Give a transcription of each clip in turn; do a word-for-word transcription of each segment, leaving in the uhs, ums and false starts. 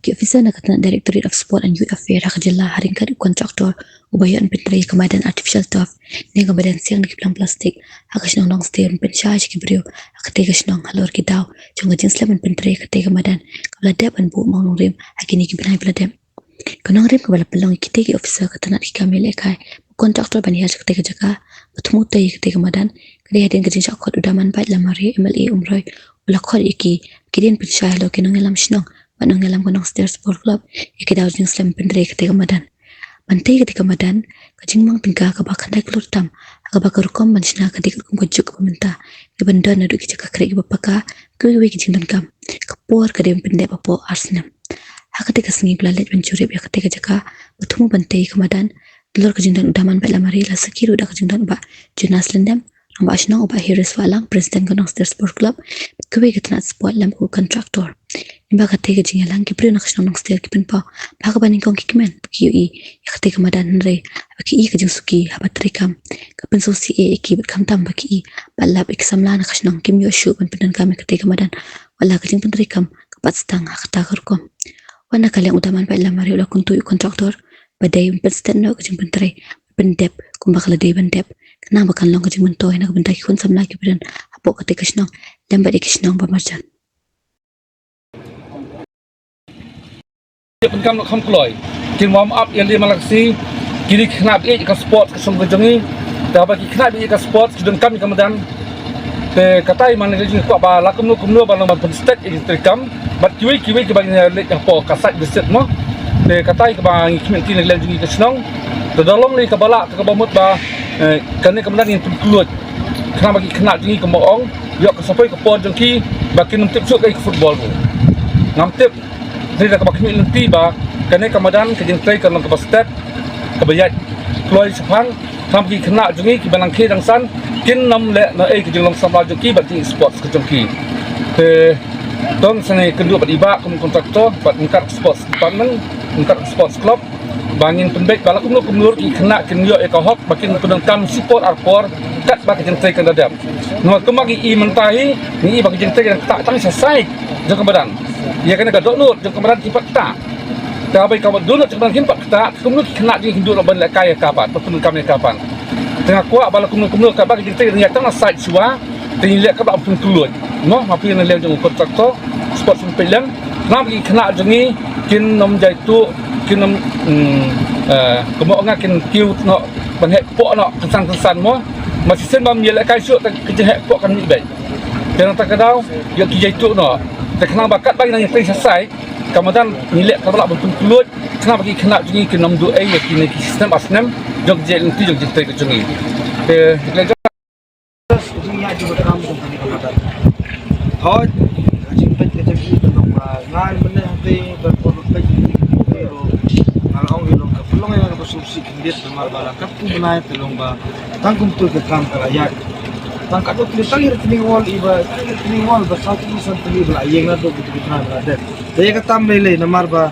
Ki officer na ka tnat Directorate of Sport and Youth Affairs ha ka jylla ha ryngkat u contractor uba ïoh ban pyntrei ïa ka madan artificial turf ne ka madan siang na ki phlang plastik ha ka shnong Nongstier ban pynshai sha ki briew ha katei ka shnong halor ki daw jong ka jingslem ban pyntrei ïa katei ka madan kaba la dep ban buh ma u nongrim ha kine ki bnai ba la dep. Ka nongrim kaba la pynlong ïa kitei ki officer ka tnat ki kam ïalehkai bad contractor ban hiar sha katei ka jaka ba thmu tei ïa katei ka madan ka dei hadien ka jingshah khot u Damanbait Lamare, M L A Umroi, u la khot ïa ki ba kin ïa pynshai halor ki nongïalam shnong bad nongïalam ka Nongstier Sport Club ïa ki daw jingslem pyntrei ïa katei ka madan. Ban tei ïa katei ka madan, ka jingmang tyngka kaba khyndai klur tam ha kaba ka rukom ban shna ka dei ka rukom ka juk kaba mynta, kaban don naduh ki jaka khreh kiba paka, kiwei kiwei ki jingdonkam. Ka por ka dei ban pyndep hapoh ar snem. Ha katei ka sngi ba la leit ban jurip ïa katei ka jaka ba thmu ban tei ïa ka madan, halor ka jingdon u Damanbait Lamare, la sakhi ruh da ka jingdon u Bah Jonas Lyngdoh, rangbah shnong, u Bah Harris Wahlang, President ka Nongstier Sport Club, bad kiwei ki tnat sport lem bad ki contractor. Lyngba katei ka jingïalang, ki briew na ka shnong Nongstier ki pynpaw ba ha kaba nyngkong ki kmen ba ki ïohi ïa katei ka madan, hynrei haba ki i ka jingsuki haba treikam, ka pynsngewsih ïa ki bad khamtam ba ki i ba lap ïa ki samla na ka shnong kim ïoh shuh ban pyndonkam ïa katei ka madan, wat la ka jingpyntreikam ka pat sdang ha kata ka rukom. Wat na ka liang u Damanbait Lamare u la kyntu ïa u contractor ba dei ban pynstet noh ka jingpyntrei, ban pyndep kumba ka la dei ban dep, khnang ba kan long ka jingmyntoi na ka bynta ki khun samla kiba don hapoh katei ka shnong lem bad ïa ki shnong ba marjan. Ïa pyndonkam noh kham kloi. Kin warm up ïa lade man la ka sngi. Kine ki khynnah ba ïeit ïa ka sports ka shnong ka jong ngi. Te haba ki khynnah ba ïeit ïa ka sports ki donkam ïa ka madan, te katai man la ka jong ngi kwah ba la kumno kumno ba long ban pynstet ïa ki treikam bad kiwei kiwei kiba ngi leit hapoh ka site visit mo. Te katai kaba ngi khmih na ka liang jong ngi ka shnong. Te da long lei kaba lah, te kaba mut ba, eh, kane ka madan ngin pynkhlaiñ khnang ba ki khynnah jong ngi, kumba ong, ïoh ka sa poi ka por jong ki ba kin ym tip shuh kaei ka football ruh. Ngam tip, dei da kaba khmih lynti ba kane ka madan ka jingtrei kan long kaba stet, kaba ïaid kloi shaphang, khnang ba ki khynnah jong ngi kiba nang khie dang san kin ym leh noh ei ka jinglong samla jong ki bad jingïeit sports ka jong ki. Te tang sngewbha kynduh bad i Bah kum u contractor bad ryngkat sports department, ryngkat sports club, ba ngin pynbeit ba la kumno kumno ki khynnah kin ïoh ïa ka hok ba kin pyndonkam shi por ar por katba ka jingtrei kan da dep. Namar kumba ngi i mynta hi, ngi i ba ka jingtrei kan ktah tang sha side jong ka madan. Ïa kane ka dohnud jong ka madan kim pat ktah. Te haba ka dohnud jong ka madan kim pat ktah, kumno ki khynnah jong ngi kin duh noh ban lehkai ïa ka pat, ban pyndonkam ïa ka pat. Te nga kwah ba la kumno kumno katba ka jingtrei kan ïaid tang sha side shuwa, te ngin leh katba pynkhuloi. Mo, ma phi na liang jong u contractor, sports pynpeit lem. Khnang ba ki khynnah jong ngi kin ym jaituh, kin ym, mm, eh, kumba ong nga, kin kiew noh ban heh kpoh noh kynsan kynsan mo. Ma shisien bym ïalehkai shuh te ka jingheh kpoh kan mih beit. Te nangta ka daw ïoh ki jaituh noh. Te khnang ba katba ngi nang ïatrei sha side, ka madan ngi leh katba lah ban pynkhuloi, khnang ba ki khynnah jong ngi kin ym duh ei ïa kine ki snem ar snem jong ka jingïaid lynti jong ka jingtrei ka jong ngi. Te Ka jingïaid jingdonkam jong kane ka madan. Hooid, ka jingpeit ka jong ngi ka long ba nga mynne hangtei ban peit ka jingpeit ruh nga la ong ïa long ka pynlong ïa nga kaba sngewsih khyndiat namar ba la katto bnai te long ba tang kumto ka kam ka la ïaid. Tang katto tylli, tang ïa ka retaining wall, i ba tang ïa ka retaining wall ba saw tylli san tylli ba la ïeng naduh kumto ka bnai ba la dep. Te ïa kata ym lei lei namar ba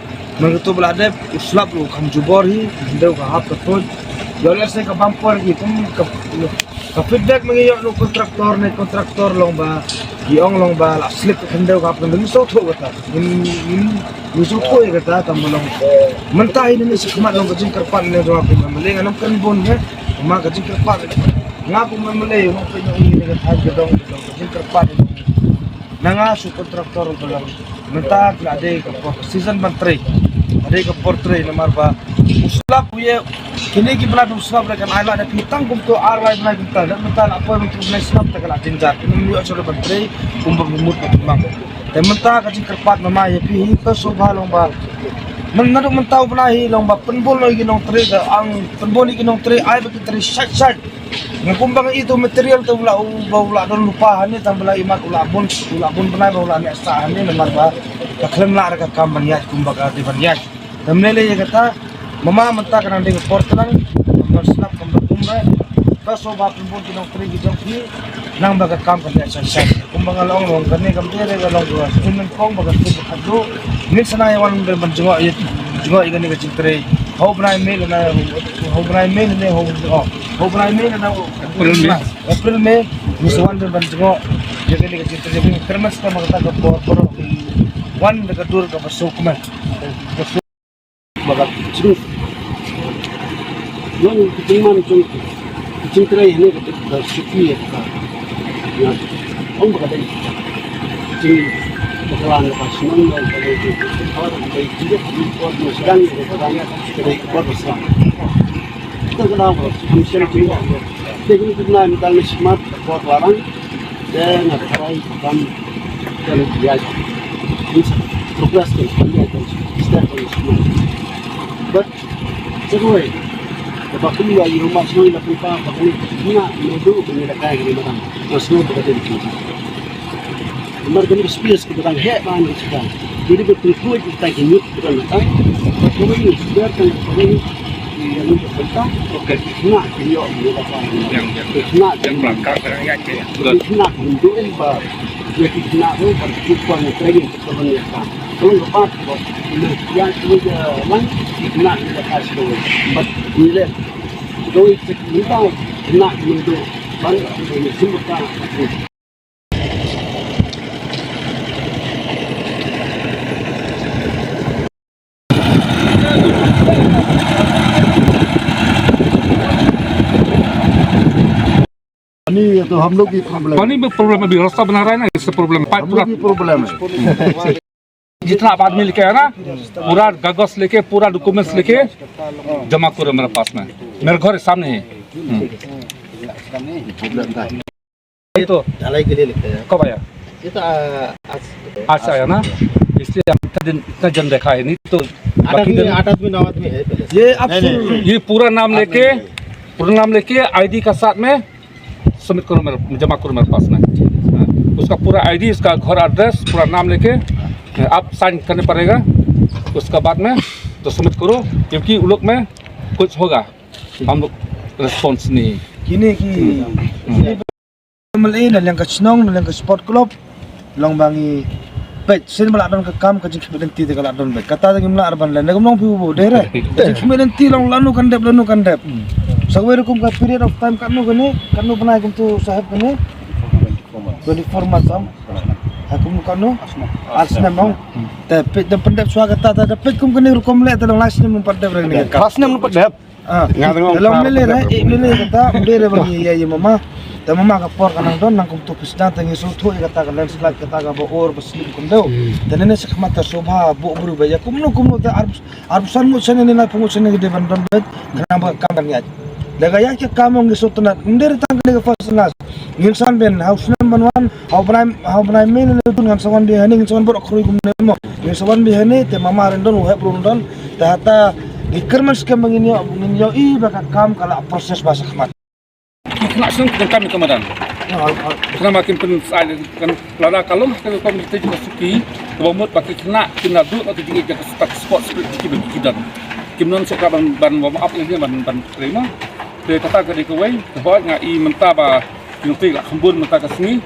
man kato ba la dep u slab ruh kam jubor hi, hynrei ka hap ka tuid. Ïoh lehse ka bam por hi kum ka Ka feedback ma ngi ïoh na u contractor ne contractor long ba ki ong long ba la slip ka khyndew ka pynban, ngim sngewthuh kata. Ngim, ngim, ngim sngewthuh ïa kata, tang ba long mynta hi ne ne shi khmat long ka jingkyrpad ne jong nga kum M L A, ngan ym kren bun hi. Namar ka jingkyrpad nga kum M L A, ym pynïoh ïa kane ka thaiñ ka dong, ka dong ka jingkyrpad na nga shu contractor ba long. Mynta ki la dei ka por season ban trei. Ka dei ka por trei namar ba u slap u ïa kine ki bnai ba u slap re kan ai lad ïa phi tang kumto ar lai bnai kumta. Lada mynta la poi mynta u bnai slap te ka la jynjar. Kin ym ïoh shuh ban trei kumba mut ba kumba. Te mynta ka jingkyrpad mama ïa phi hi, to sngewbha long ba myn naduh mynta u bnai hi long ba pynbun ïa ki nongtrei, ka ang pynbun ïa ki nongtrei, ai ba ki trei shait shait. Nga kumba nga i tu material tu u la, u ba u la don lypa hangne, tang ba la imat u la bun, u la bun bnai ba u la neh sah hangne namar ba ka khlem lah re ka kam ban ïaid kumba ka dei ban ïaid. Te mynne lei ïa kata, mama mynta ka dang dei ka por tlang, ban slap kumba kumba. Ka sngewbha pynbun ki nongtrei ki jong phi, nang ba ka kam kan ïaid shai shai. Kumba nga la ong long kane kam dei re ka long ka sien nyngkong ba ka sien ba khadduh. Ngin sa nang ïa wan ban jngoh ïa, jngoh ïa kane ka jingtrei. Hau bnai May lane, hau bnai May lane, hau, oh, hau bnai May lane, oh, April, May. April, May, ngin sa wan ban jngoh ïa kane ka jingtrei. Kyrmen sa ka ma kata ka por, por wan da ka dur kaba suk kmen. Ba ka jing, nong ka jingman jong ka jingtrei hynne ka, ka suki ka. Ya. Ong ba ka dei jingbakla na ka shnong, ba ka dei jingkor, ba ka dei jingkor na sdang, ba ka dei kor ba sdang. Ka ka dei ba ka sdang. Te kini ka nai mynta na smat ka kor larang. Te nga tharai kam kan ïa, in sa progress kan kan ïa kan step kan semua. But sa kawei, ba kum ïa ïa ma semua ïa kumpa ba kini na ndu kini da kai kini matang. Terus ndu ba kini. Mar kini space ki batang he ban ki chika. Jadi betul kuat kita kini batang. Ba kini biar kan kini yang kita. Oke. Kena kini ïa kini batang. Yang yang Kena yang belakang sekarang ya. Kena ndu ba. Jadi kena tu ba cukup training. Ka long ka pat ba ïa ki ïa lang ki khynnah ki la ka sdang. Bad ngi leh doi ki mynta khynnah ki mynta ban ki sim ka. पानी तो हम लोग की प्रॉब्लम है। पानी में प्रॉब्लम है, अभी रास्ता बना रहा है ना, इससे प्रॉब्लम है। पाइप हम लोग पूरा की प्रॉब्लम है। जितना आदमी लेके आया ना, पूरा कागज लेके, पूरा डॉक्यूमेंट्स लेके जमा करो मेरे पास में, मेरे घर के सामने है। हम्म। ये तो ढलाई के लिए लेके आया। कब आया? ये तो, आ, आज, आज आया ना, इसलिए हम इतना दिन, इतना जन देखा है, नहीं तो आठ बाकी आदमी, दिन आठ आदमी, नौ आदमी है पहले से। ये अब नहीं, नहीं, ये पूरा नाम लेके, पूरा नाम लेके आईडी का साथ में सबमिट करो मेरे, जमा करो मेरे पास में। हाँ, उसका पूरा आईडी, उसका घर एड्रेस, पूरा नाम लेके आप साइन करने पड़ेगा। उसका बाद में तो सबमिट करो, क्योंकि उन लोग में कुछ होगा, हम लोग रिस्पॉन्स नहीं। Kine ki, hmm, kine ba malei na liang ka chnong, na liang ka sport club. Long ba ngi peit sien ba la don ka kam, ka jingkhmih lynti te ka la don beit. Kata te ngim lah ban len. Kum nong phi u dei re. Ka jingkhmih lynti long lano kan dep, lano kan dep. Sa kawei rukom ka period of time katno kane, katno bnai kumtu saheb kane? Twenty-four months ong. Ha kum katno? Ar snem ong. Te peit da pyndep shuwa kata, te peit kum kane rukom leh te long lai snem nang pyndep re kane. Lai snem nang pyndep. Ah, nga tengok long lele re, eh, lele kata, lele bagi ya, ya mama. Te mama ka por ka nang don, nang kumtu pis nang te ngi shu thoh ïa kata ka landslide, kata ka ba or ba slip kumdeu. Hmm. Te nene sa khmat te shu ba buh bru ba ïa kumno kumno te ar, arphew san ngut sene ne laiphew ngut sene ki dei ban don beit, khnang ba ka kam kan ïaid. Lada ka ïaid ka kam ngi shu tnat, ym dei re tang kane ka first and last. Ngin sa wan ben, ha u snem ban wan, ha u bnai, ha u bnai May ne June ngan sa wan beit hangne, ngin sa wan baroh khrui kumne mo. Ngin sa wan beit hangne, te mama rin don, u hep rin don, te hata ki kyrmen skhem ba ngin ïoh, ngin ïohi ba ka kam ka la process ba shakhmat. Ki khynnah shnong ki donkam ïa ka madan. Khynnah ma kim pynshai kan lada ka long ka kom te ka suki, kaba mut ba ki khynnah kin da duh ka jingïeit ka sport spirit ki ba ki don. Kim don shuh ban, ban warm up ïa ban, ban trei mo. Te kata ka dei kawei, kaba nga i mynta ba ki nongtrei la kham bun mynta ka sngi.